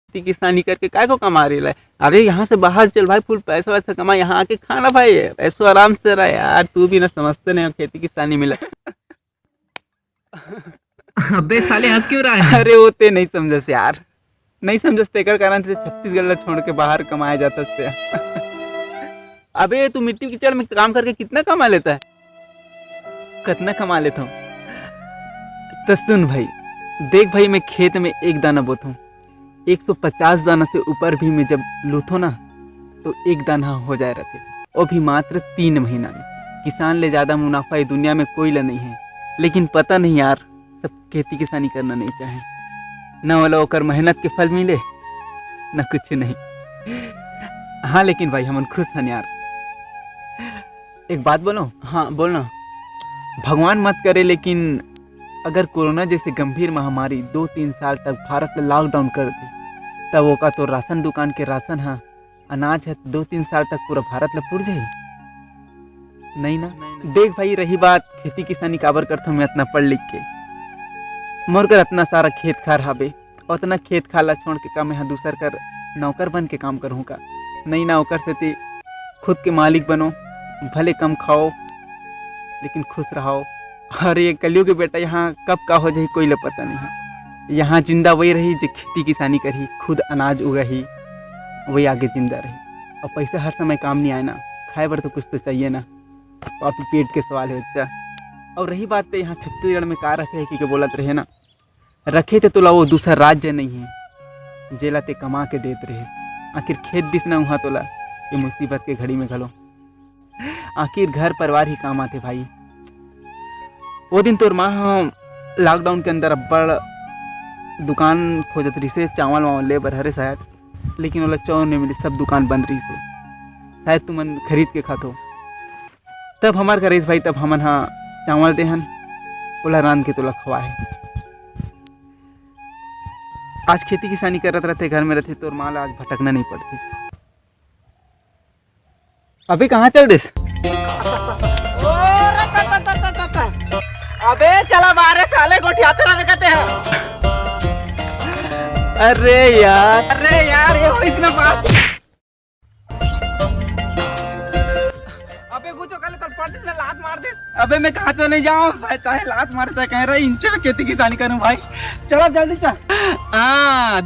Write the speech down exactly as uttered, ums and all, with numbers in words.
खेती किसानी करके काय को कमा रही है? अरे, यहाँ से बाहर चल भाई, फुल पैसा वैसा कमा, यहाँ आके खाना भाई, ऐसो आराम से रहा यार। तू भी ना समझते नहीं हो खेती किसानी मिला। अबे साले, हंस क्यों रहा है? अरे, वो ते नहीं समझस यार, नहीं समझस, तेकर कारण से छत्तीसगढ़ ला छोड़ के बाहर कमाया जाता से। अबे, तू मिट्टी कीचड़ में काम करके कितना कमा लेता है? कतना कमा लेता हूँ? तो सुन भाई, देख भाई, मैं खेत में एक दाना बोता हूँ, एक सौ पचास दाना से ऊपर भी मैं जब लूथो ना, तो एक दाना हो जाए रहते, वो भी मात्र तीन महीना में। किसान ले ज्यादा मुनाफा ये दुनिया में कोई ला नहीं है, लेकिन पता नहीं यार, सब खेती किसानी करना नहीं चाहे, न वाला ओकर मेहनत के फल मिले, न कुछ नहीं। हाँ, लेकिन भाई, हमन खुश हन यार। एक बात बोलो। हाँ, बोलना। भगवान मत करे, लेकिन अगर कोरोना जैसे गंभीर महामारी दो तीन साल तक भारत ला लॉकडाउन कर दे, तब ओका तो राशन दुकान के राशन हा, अनाज है, दो तीन साल तक पूरा भारत ला पुर जाही? नहीं ना। देख भाई, रही बात खेती किसानी काबर करथो मैं इतना पढ़ लिख के, मोर कर इतना सारा खेत खार हावे, उतना खेत खार ला छोड़ के का मैं हा दूसर कर नौकर बन के काम करहूँ का? नहीं ना, ओकर सेती खुद के मालिक बनो, भले कम खाओ, लेकिन खुश रहो। और ये कलयुग के बेटा, यहाँ कब का हो जाही, कोई ले पता नहीं है। यहाँ जिंदा वही रही जो खेती किसानी करही, खुद अनाज उगाही, वही आगे जिंदा रही। और पैसा हर समय काम नहीं आए ना, खाए बर तो कुछ तो चाहिए ना, तो आप पेट के सवाल है बच्चा। और रही बात तो यहाँ छत्तीसगढ़ में का रखे है कि के बोलत रहे ना, रखे थे तोला वो दूसर राज्य नहीं है, जेला ते कमा के देत रहे। आखिर खेत दिस ना उहाँ तोला, ये मुसीबत के घड़ी में घलो। आखिर घर परिवार ही काम आथे भाई। वो दिन तोर माँ ह लॉकडाउन के अंदर अब्बड़ दुकान खोजत रहिसे, चावल वावल ले बर हरे शायद, लेकिन ओला चावल नहीं मिली, सब दुकान बंद रहिसे। शायद तुमन खरीद के खाथो। तब हमार का रहिस भाई, तब हमन हा चावल देहन, ओला रांध के तोला खवाए। आज खेती किसानी करत रहते, घर में रहते, तोर माँ ला आज भटकना नहीं पड़ती। अबे कहाँ चल दिस? अबे चला बाहर साले, गोठियाते रहे कहते हैं। अरे यार, अरे यार, ये हो इसने बात। अबे कुछ कर ले, तर पड़ती से लात मार दे। अबे मैं कहाँ तो नहीं जाऊँ भाई, चाहे लात मारे, चाहे कह रहा इंचे में खेती किसानी करूँ भाई। चल अब जल्दी चल। हाँ।